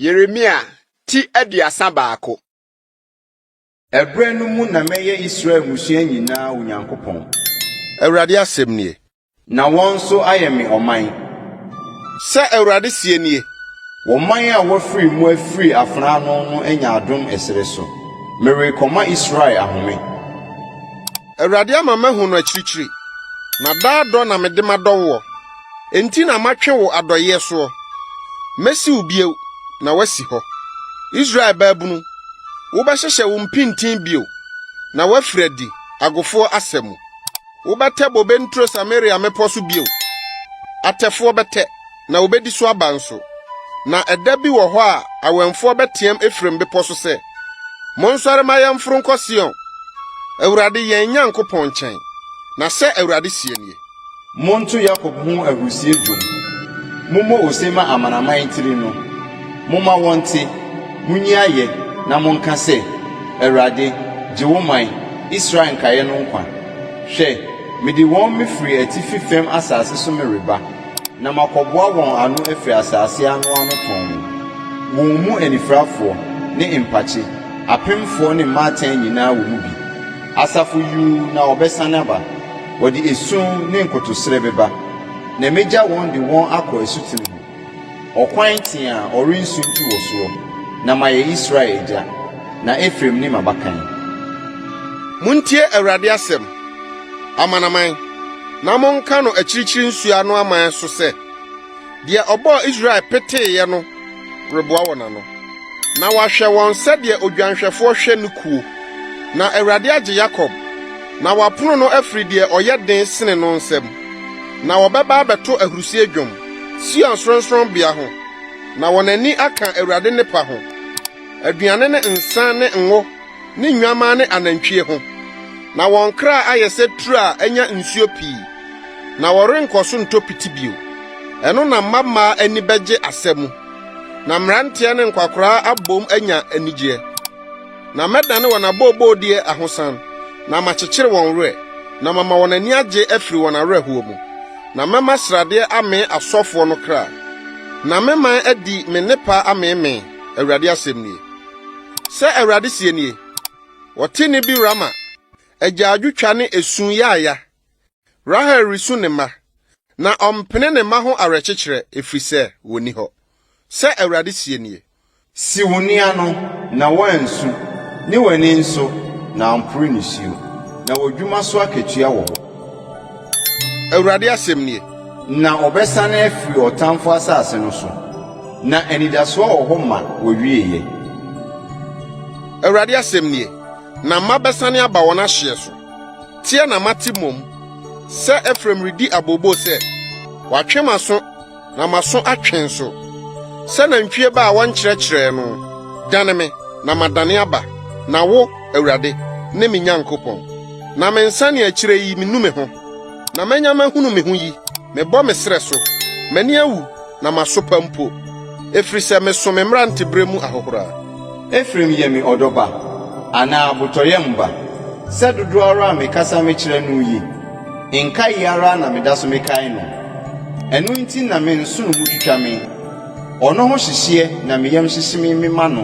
Yeremia ti 31. Ɛberɛ no mu na mɛyɛ Israel mmusua nyinaa Onyankopɔn. Awurade asɛm nie. Na wɔn nso ayɛ me ɔman. Sɛ Awurade seɛ nie. Wɔn man a wɔafiri mu afiri afena ano no anya adom ɛserɛ so. Merekɔma Israel ahome. Awurade ama mahu no akyirikyiri, na daa dɔ na mede madɔ woɔ, enti na matwe wo adɔeɛ soɔ. Mɛsi wo bio, na woasi hɔ, Israel baabunu, wobɛhyehyɛ wo mpintin bio, na woafiri adi, agofoɔ asa mu. Wobɛtɛ bobe nturo Samaria mmepɔ so bio. Atɛfoɔ bɛtɛ, na wobedi so aba nso. Na ɛda bi wɔ hɔ a awɛmfoɔ bɛteɛm Efraim bepɔ so sɛ, 'Monsɔre mma yɛmforo nkɔ Sion, Awurade yɛn Nyankopɔn nkyɛn. Na sɛ Awurade seɛ nie. Monto Yakob ho ahurusi dwom, mommɔ ose mma amanaman tiri no. Momma wɔnte, munyi ayɛ na monka sɛ, 'Awurade, gye wo man, Israel nkae no nkwa. Hwɛ, mede wɔn mifiri atifi fam asase so mereba, na makɔboa wɔn ano afiri asase ano ano tɔnn. Wɔn mu anifirafoɔ ne mpakye, apemfoɔ ne mmaatan nyinaa wɔ mu bi. Asafo yuu na wɔbɛsane aba, wɔde esu ne nkotosrɛ bɛba, na megya wɔn de wɔn akɔ asutene ho. Ɔkwan tee a ɔrensunti wɔ soɔ, na mayɛ Israel agya, na Efraim ne m'abakan. Muntie Awurade asɛm, amanaman, na monka no akyirikyiri nsuo ano aman so sɛ, Deɛ ɔbɔɔ Israel peteeɛ no reboa wɔn ano, na wahwɛ wɔn sɛdeɛ odwanhwɛfoɔ hwɛ ne kuo. Na Awurade agye Yakob, na wapono no afiri deɛ ɔyɛ den sene no nsam. Na wɔbɛba abɛto ahurusie dwom, Sion sorɔnsorɔnbea ho, na wɔn ani aka Awurade nnepa ho, aduane ne nsa ne ngo ne nnwammaa ne anantwie ho. Na wɔn kra ayɛ sɛ turo a anya nsuo pii, na wɔrenkɔ so ntɔ piti bio. Ɛno na mmammaa ani bɛgye asa mu, na mmeranteɛ ne nkwakoraa abom anya anigyeɛ. Na mɛdane wɔn abooboodie ahosan, na makyekyere wɔn werɛ, na mama wɔn ani agye afiri wɔn awerɛhoɔ mu. Na mɛma sradeɛ amee asɔfoɔ no kra, na me man adi me nnepa ameemee, Awurade asɛm nie. Sɛ Awurade seɛ nie, Wɔte nne bi Rama, agyaadwotwa ne esu yaaya. Rahel resu ne mma, na ɔmpene ne mma ho awerɛkyekyerɛ, ɛfiri sɛ wɔnni hɔ. Sɛ Awurade seɛ nie. Si wo nne ano, na woansu, ne w'ani nso, na ampore nisuo, na w'adwuma so akatua wɔ hɔ. Awurade asɛm nie. Na ɔbɛsane afiri ɔtamfo asase no so, na anidasoɔ wɔ hɔ ma w'awieeɛ. Awurade asɛm nie. Na mma bɛsane aba wɔn ahyeɛ so. Teɛ na mate mmom sɛ Efraim redi abooboo sɛ, 'Wɔatwe m'aso na m'aso atwe nso. Sɛ nantwie ba a wɔnkyerɛkyerɛɛ no, dane me, na madane aba, na wo, Awurade, ne me Nyankopɔn. Na me nsaneakyire yi minu me ho, na manya mahunu me ho yi, mebɔ me srɛ so. M'ani awu na masopa mpo, ɛfiri sɛ meso me mmeranteberɛ mu ahohora. Efraim yɛ me ɔdɔ ba, anaa abotɔyam ba, sɛ dodoɔ ara a mekasa mekyerɛ no yi, nkaeɛ ara na meda so mekae no. Ɛno nti na me nsono mu twitwa me, ɔno ho hyehyeɛ na me yam hyehye me mema no.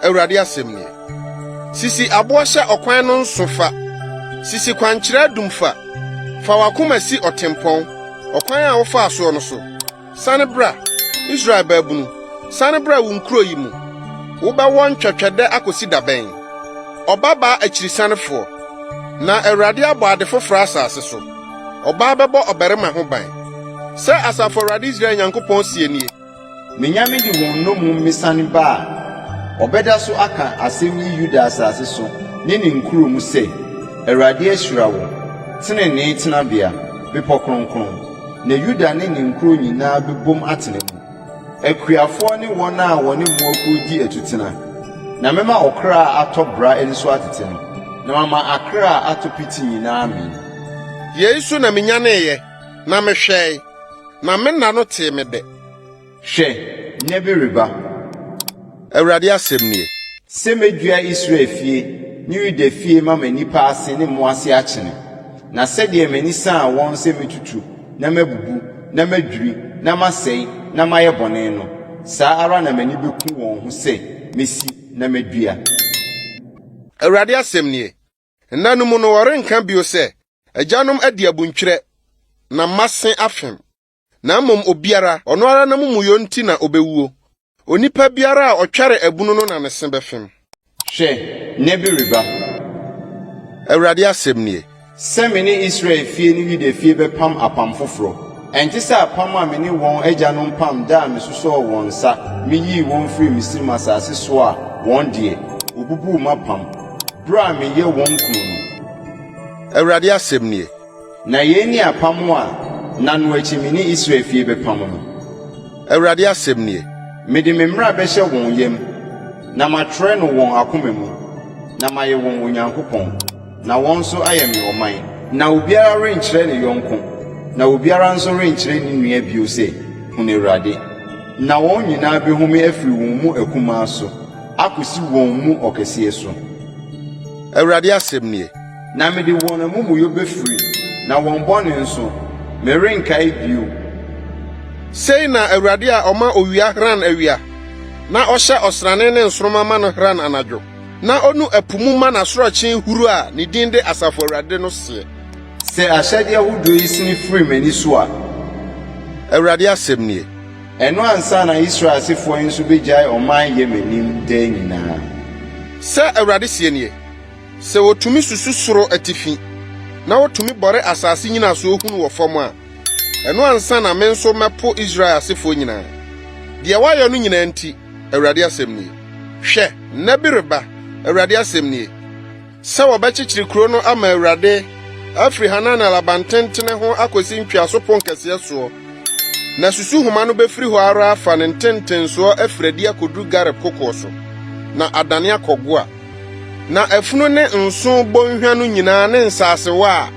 Awurade asɛm nie. Sisi aboɔ hyɛ ɔkwan no nso fa, sisi kwankyerɛ adum fa, fa w'akoma si ɔtempɔn, ɔkwan a wofaa soɔ no so. Sane bra, Israel baabunu, sane bra wo nkuro yi mu. Wobɛwɔ ntwɛtwɛdɛ akosi da bɛn, ɔbabaa akyirisanefoɔ? Na Awurade abɔ ade foforɔ asase so, ɔbaa bɛbɔ ɔbarima ho ban. Sɛ Asafo Awurade Israel Nyankopɔn seɛ nie. Menya mede wɔn nnommum mesane ba a, wɔbɛda so aka asɛm yi Yuda asase so ne ne nkuro mu sɛ, 'Awurade ahyira wo, tenenee tenabea, bepɔ kronkron. Na Yuda ne ne nkuro nyinaa bɛbom atena mu, akuafoɔ ne wɔn a wɔne mmoakuo di atutena. Na mɛma ɔkra a atɔ bera ani so atete no, na mama akra a atɔ piti nyinaa amee. Yei so na minyaneeɛ, na mehwɛe, na me nna no tee me dɛ. Hwɛ, nna bi reba. Awurade asɛm nie. Sɛ mɛdua Israel fie ne Yuda fie mama nnipa ase ne mmoa ase akyene, na sɛdeɛ m'ani saa wɔn sɛ mɛtutu na mabubu na madwiri na masɛe na mayɛ bɔne no, Saa ara na m'ani beku wɔn ho sɛ mesi na madua. Awurade asɛm nie. Nna no mu no wɔrenka bio sɛ, 'Agyanom adi abuntwerɛ, na mma se afem. Na mmom obiara, ɔno ara n'amumuyɔ nti na obewuo. Onipa biara a ɔtwɛre abunu no na ne se bɛfem. Hwɛ, nna bi reba. Awurade asɛm nie. Sɛ me ne Israel fie ne Yuda fie bɛpam apam foforɔ. Ɛnte sɛ apam a me ne wɔn agyanom pam da a mesosɔɔ wɔn nsa meyii wɔn firii Misraim asase soɔ a wɔn deɛ, wɔbubuu m'apam, berɛ a meyɛ wɔn kunu no. Awurade asɛm nie. Na yei ne apam a nna no akyi me ne Israel fie bɛpam no. Awurade asɛm nie. Mede me mmara bɛhyɛ wɔn yam, na matwerɛ no wɔn akoma mu, na mayɛ wɔn Onyankopɔn, na wɔn nso ayɛ me ɔman. Na obiara renkyerɛ ne yɔnko, na obiara nso renkyerɛ ne nua bio sɛ, 'Hunu Awurade! Na wɔn nyinaa bɛhu me afiri wɔn mu akumaa so akɔsi wɔn mu ɔkɛseɛ so. Awurade asɛm nie. Na mede wɔn amumuyɔ bɛfiri, na wɔn bɔne nso, merenkae bio. Sei na Awurade a ɔma owia hran awia, na ɔhyɛ ɔsrane ne nsoromma ma no hran anadwo, na onu ɛpo mu ma n'asorɔkye huru a ne din de Asafo Awurade no seɛ. Sɛ ahyɛdeɛ ahodoɔ yi sene firi m'ani so a. Awurade asɛm nie. Ɛno ansa na Israel asefoɔ yi nso bɛgyae ɔman yɛ m'anim daa nyinaa. Sɛ Awurade seɛ nie, Sɛ wotumi susu soro atifi, na wotumi bɔre asase nnyinasoɔ hunu wɔ fam a, ɛno ansa na me nso mɛpo Israel asefoɔ nyinaa. Deɛ wɔayɛ no nyinaa nti, Awurade asɛm nie. Hwɛ, nna bi reba, Awurade asɛm nie, sɛ wɔbɛkyekyere kuro no ama Awurade afiri Hananel abantentene ho akɔsi ntweaso ponkɛseɛ soɔ, na susuhoma no bɛfiri hɔ ara afa ne ntentensoɔ afiri adi akɔduru Gareb kokoɔ so, na adane akɔ Goa. Na afunu ne nsõ bɔnhwa no nyinaa ne nsasewa a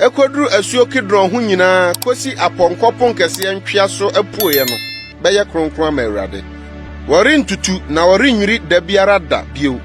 ɛkɔduru asuo Kidron ho nyinaa kosi apɔnkɔ ponkɛseɛ ntweaso apueeɛ no bɛyɛ kronkron ama Awurade. Wɔrentutu na wɔrennwiri da biara da bio.